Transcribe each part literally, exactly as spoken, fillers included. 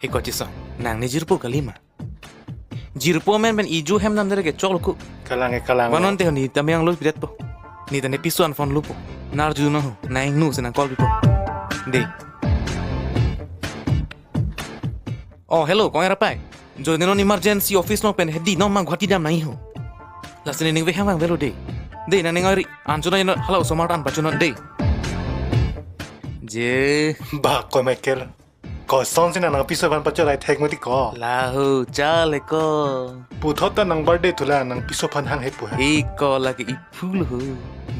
He ko chesong, nang ne jirpo kali ma? Jirpo amen pen ijo hem namdere ke choklo ko. Kalang ke kalang. Vannon te ho ne ta me-ang lo pidet po. Ne ta ne piso an phone lo po. Nar ju no ho, nang ingnu si nang call pipo. Dei. Oh, hello, kong era pai. Jo ne non emergency office along pen hedi non mang Guwahati dam nangji ho. Lasi ne ning ve hem vangvelo dei. Dei, nang ning ori, an chuna ino hala osomar an pachunon dei. Je. Ba, ko Michael. Kosonsi nang nang piso aphan pachot ai thek mati ko. Lahu, chale ko. Puthot ta nang birthday thulang nang piso aphan hanghe pu he. He ko lake iphu lo ho.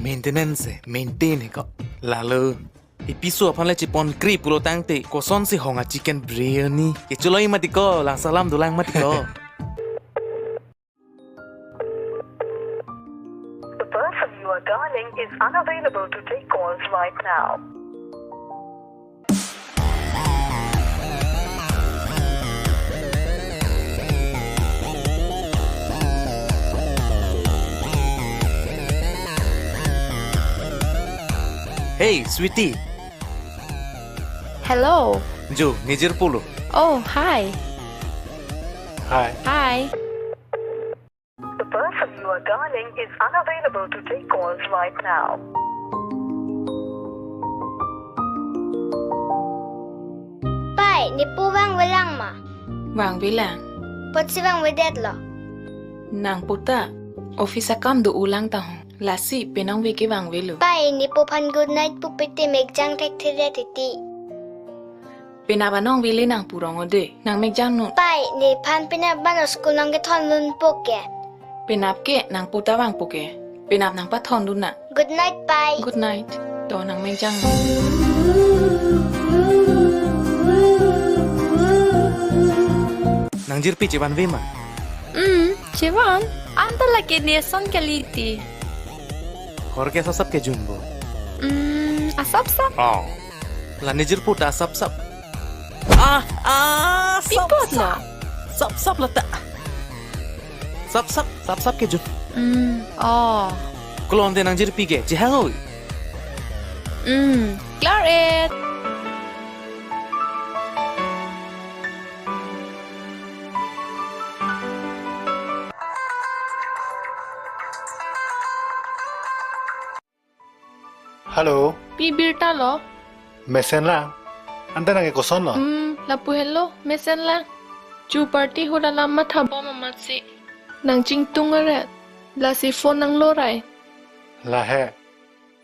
Maintenance he, maintain he ko. Lalo. Ipiso aphan le chepon kri pulo tangte, kosonsi hong a chicken biryani. Kecholoi mati ko, lang salam dolang mati ko. The person you are dialing is unavailable to take calls right now. Hey, sweetie. Hello. Jo, ne jirpo lo. Oh, hi. Hi. Hi. The person you are dialing is unavailable to take calls right now. Pai, ne po vangvelang ma? Vangvelang. Kotsi vangvedetlo? Nang po ta office akam do-olang ta ho. Lasi penang ve ke vangvelo. Pai, ne po aphan good night pupe te mekjang thekthedet titi. Penap anong vele nang purong ode, nang mekjang non. Pai, nephan penap abang school nangkethondunpo ke. Penap ke nang po ta vangpo ke. Penap nang pathondun na. Good night, pai. Good night. To nang mekjang non. Nang jirpi chevan ve ma? Hmm, chevan. Anta lake ne ason kali ti. Hor ke sapsap kejun bo. Hmm, asapsap. Oh. La ne jirpo ta sapsap. Ah, ah, sap, Pikot la. Sap, sap la ta. Sapsap, sapsap kejun. Hmm, oh. Klonte nang jirpi ke, chehang oi. Hmm, klar et. Hello. Pi birta lo? Mesen lang. Anta nang ke koson lo? Hmm, lapu helo, mesen lang. Chu party ahut alam mathabom amatsi. Nang chingtung aret. Lasi phone nang lorai. Lahe.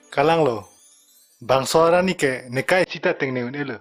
Kalang lo. Bangso arni ke nekai sita tengne un-elo.